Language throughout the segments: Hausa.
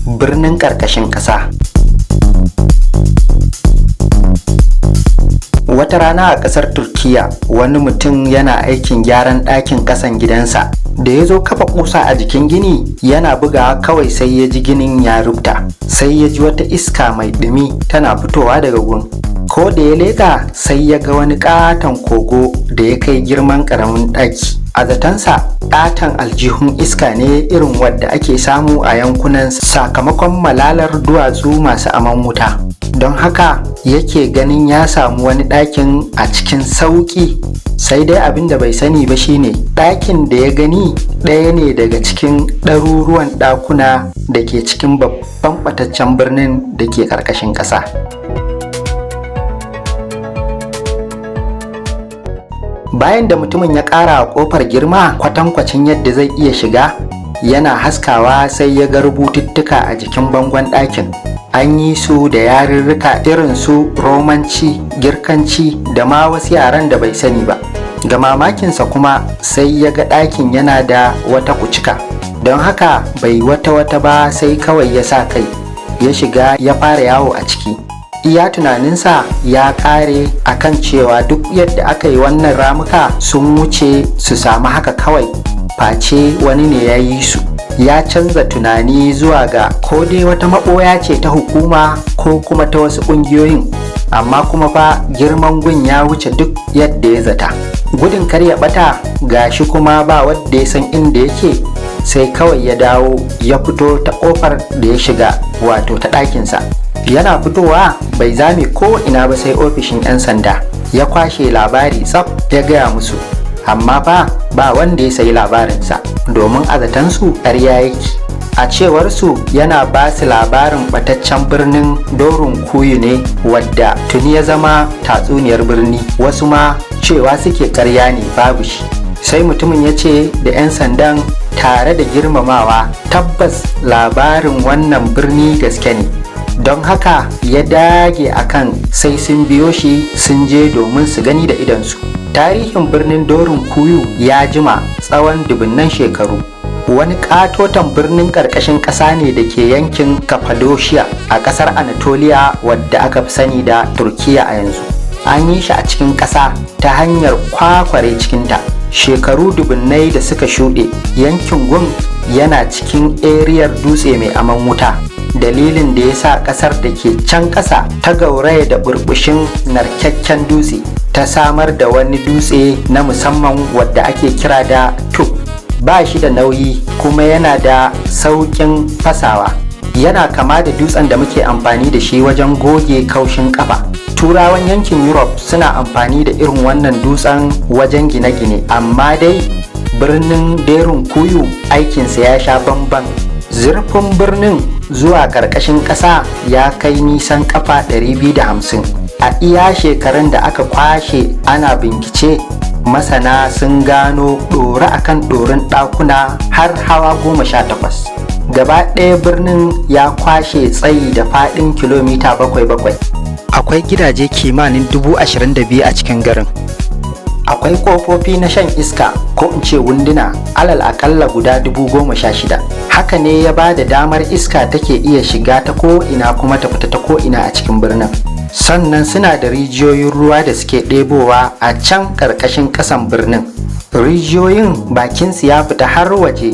Birnin ƙarƙashin ƙasa. Wata rana a ƙasar Turkiyya, wani mutum yana aikin gyaran ɗakin ƙasan gidansa. Da ya zo kafa ƙusa a jikin gini, yana bugawa kawai sai ya ji ginin ya rubta. Sai ya ji wata iska mai ɗumi tana fitowa daga gun. Ko da ya leƙa, sai ya ga wani ƙaton kogo da ya kai girman ƙaramin ɗaki. A zatonsa, ƙaton aljihun iska ne irin wadda ake samu a yankunan sakamakon malalar duwatsu masu aman wuta. Don haka yake ganin ya samu wani ɗakin a cikin sauƙi. Sai dai abin da bai sani ba shine ɗakin da ya gani ɗaya ne daga cikin ɗaruruwan ɗakuna da ke cikin babban ɓataccen birnin da ke ƙarƙashin ƙasa. Bayan da mutumin ya ƙara wa ƙofar girma kwatankwacin yadda zai iya shiga, yana haskawa sai ya ga rubututtuka a jikin bangon ɗakin. An yi su da yarurruka irin su Romanci, Girkanci da ma wasu yaren da bai sani ba. Ga mamakinsa kuma, sai ya ga ɗakin yana da wata kucika. Don haka bai wata wata ba, sai kawai ya sa kai ya shiga, ya fara yawo a ciki. Iya tunaninsa ya ƙare akan cewa duk yadda aka yi wannan ramuka sun wuce su samu haka kawai, face wani ne ya yi su. Ya canza tunani zuwa ga ko dai wata maɓoya ce ta hukuma ko kuma ta wasu ƙungiyoyin, amma kuma fa girman gun ya wuce duk yadda ya zata. Gudun kar ya ɓata, gashi kuma ba wadda ya san inda yake, sai kawai ya dawo ya fito ta ƙofar da ya shiga, wato ta ɗakinsa. Yana fitowa bai zame ko ina ba sai ofishin 'yan sanda. Ya kwashe labari tsaf ya gaya musu, amma fa ba wanda ya sayi labarinsa, domin a zatansu ƙarya yake. A cewarsu, yana ba su labarin ɓataccen birnin Dorin Kuyu ne, wadda tuni ya zama tatsuniyar birni. Wasu ma cewa suke ƙarya ne, babu shi. Sai mutumin ya ce da 'yan sandan tare da girmamawa, tabbas labarin wannan birni gaske ne. Don haka ya dage akan sai sun biyo shi sun je domin su gani da idonsu. Tarihin birnin Dorin Kuyu ya jima tsawon dubunnan shekaru. Wani katoton birnin ƙarƙashin ƙasa ne da ke yankin Cappadocia a ƙasar Anatolia, wadda aka fi sani da Turkiya a yanzu. An yi shi a cikin ƙasa ta hanyar kwakware cikinta. Shekaru dubunnai da suka shuɗe, yankin gun yana cikin eriyar dutse mai aman wuta, dalilin da ya sa ƙasar da ke can ƙasa ta gauraya da burbushin narkakken dutse, ta samar da wani dutse na musamman wadda ake kira da tub. Ba shi da nauyi kuma yana da sauƙin fasawa. Yana kama da dutsen da muke amfani da shi wajen goge kaushin kafa. Turawan yankin Europe suna amfani da irin wannan dutsen wajen gine-gine, amma dai birnin Derin Kuyu aikinsa ya sha bamban. Zurfin birnin zuwa ƙarƙashin ƙasa ya kai nisan kafa 250. A iya shekarun da aka kwashe ana bincike, masana sun gano ɗore akan ɗorin ɗakuna har hawa 18. Gaba ɗaya birnin ya kwashe tsayi da faɗin kilomita 7-7. Akwai gidaje kimanin 22,000 a cikin garin. Akwai ƙofofi na shan iska, ko in ce wunduna, alal akalla guda 16,000. Haka ne ya ba da damar iska take iya shiga ta ko'ina kuma ta fita ta ko'ina a cikin birnin. Sannan suna da rijiyoyin ruwa da suke ɗebowa a can ƙarƙashin ƙasan birnin. Rijiyoyin bakinsu ya fita har waje,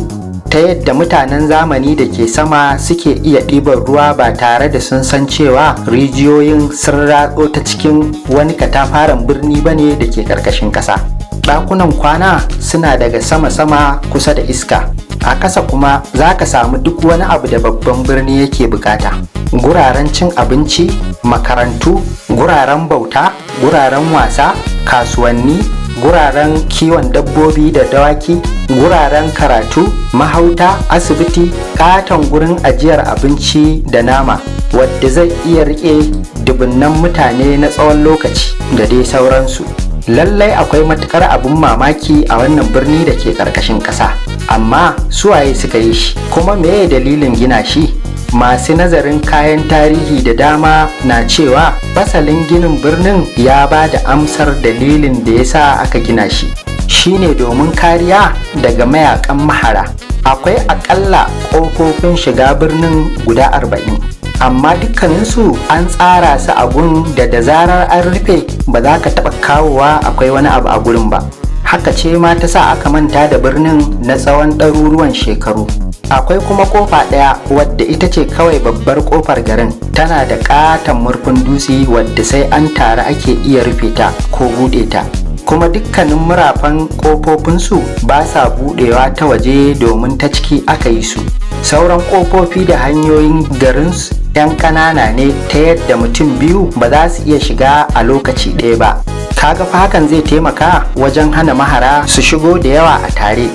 ta yadda mutanen zamani da ke sama suke iya ɗiban ruwa ba tare da sun san cewa rijiyoyin sun ratso ta cikin wani katafaren birni bane da ke ƙarƙashin ƙasa. Ɗakunan kwana suna daga sama-sama kusa da iska. A ƙasa kuma za ka samu duk wani abu da babban birni yake bukata: guraren cin abinci, makarantu, guraren bauta, guraren wasa, kasuwanni, guraren kiwon dabbobi da dawaki, guraren karatu, mahauta, asibiti, katon gurin ajiyar abinci da nama wadda zai iya rike dubunnan mutane na tsawon lokaci, da dai sauransu. Lallai akwai matukar abin mamaki a wannan birni da ke karkashin ƙasa. Amma suwaye suka yi shi, kuma meye dalilin gina shi? Masu nazarin kayan tarihi da dama na cewa fasalin ginin birnin ya ba da amsar dalilin da ya sa aka gina shi, shine domin kariya daga mayakan mahara. Akwai aƙalla ƙofofin shiga birnin guda 40, amma dukkaninsu an tsara su a gun da zarar an rufe ba za ka taɓa kawowa akwai wani abu a gurin ba. Haka ce ma ta sa aka manta da birnin na tsawon ɗaruruwan shekaru. Akwai kuma kofa ɗaya wadda ita ce kawai babbar kofar garin, tana da ƙaton murfin dutse wadda sai an taru ake iya rufe ta ko buɗe ta. Kuma dukkanin murafan ƙofofinsu ba sa buɗewa ta waje domin ta ciki aka yi su. Sauran ƙofofi da hanyoyin garin 'yan ƙanana ne ta yadda mutum biyu ba za su iya shiga a lokaci ɗaya ba. Kaga fa hakan zai taimaka wajen hana mahara su shigo da yawa a tare,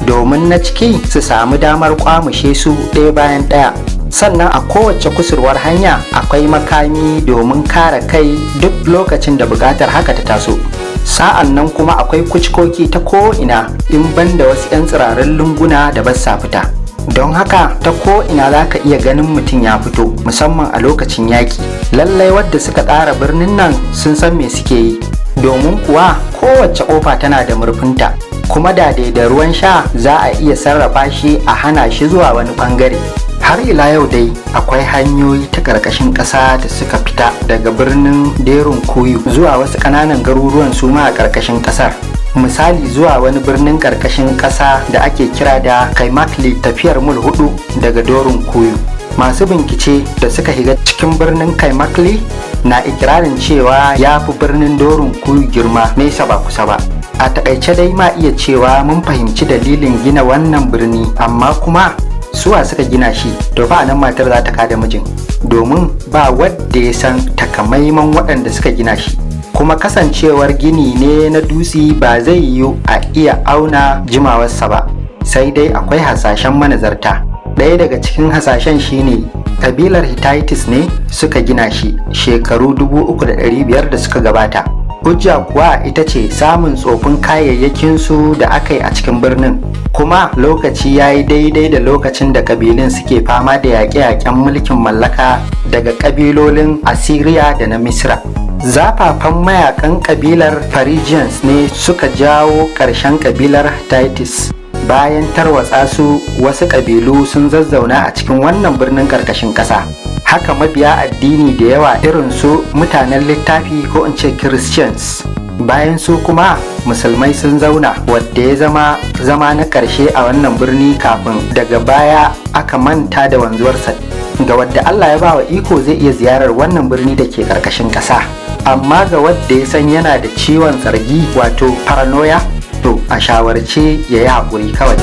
domin na ciki su samu damar kwamushe su ɗaya bayan ɗaya. Sannan a kowace kusurwar hanya akwai makami domin kare kai duk lokacin da buƙatar haka ta taso. Sa'an nan kuma akwai kucikoki ta ko'ina, in banda wasu 'yan tsirarin lunguna da basa fita. Don haka ta ko'ina za ka iya ganin mutum ya fito, musamman a lokacin yaƙi. Lallai wadda suka tsara birnin nan sun san me suke yi, domin kuwa kowace ƙofa tana da murfinta, kuma da da ruwan sha za a iya sarrafa shi a hana shi zuwa wani ɓangare. Har ila yau dai akwai hanyoyi ta ƙarƙashin ƙasa da suka fita daga birnin Derun Kuyu zuwa wasu ƙananan garuruwan su ma a ƙarƙashin ƙasar, misali zuwa wani birnin ƙarƙashin ƙasa da ake kira da Kaimakli, tafiyar mul 4 daga Dorun Kuyu. Masu bincike da suka shiga cikin birnin Kaimakli na ikirarin cewa ya fi birnin Dorun Kuyu girma nesa ba kusa ba. A takaice dai ma iya cewa mun fahimci dalilin gina wannan birni, amma kuma suwa suka gina shi? To fa nan matar za ta kada mijin, domin ba wadda ya san takamaiman waɗanda suka gina shi. Kuma kasancewar gini ne na dutse, ba zai yiwu a iya auna jimawarsa ba, sai dai akwai hasashen manazarta. Ɗaya daga cikin hasashen shine kabilar Hittites ne suka gina shi shekaru 3,500 da suka gabata. Hujja kuwa ita ce samun tsofin kayayyakinsu da aka yi a cikin birnin, kuma lokaci ya yi daidai da lokacin da kabilun suke fama da yaƙe-yaƙen mulkin mallaka daga ƙabilolin Asiriya da na Misra. Zafafan mayakan kabilar Phrygians ne suka jawo ƙarshen kabilar Hittites. Bayan tarwatsa su, wasu ƙabilu sun zazzauna a cikin wannan birnin ƙarƙashin ƙasa. Haka mabiya addini da yawa irin su mutanen littafi, ko in ce Christians. Bayan su kuma musulmai sun zauna, wadda ya zama zama na ƙarshe a wannan birni kafin daga baya aka manta da wanzuwarsa. Ga wadda Allah ya bawa iko zai iya ziyarar wannan birni da ke ƙarƙashin ƙasa, amma ga wadda ya san yana da ciwon tsargi, wato paranoia, to a shawarce ya yi haƙuri kawai.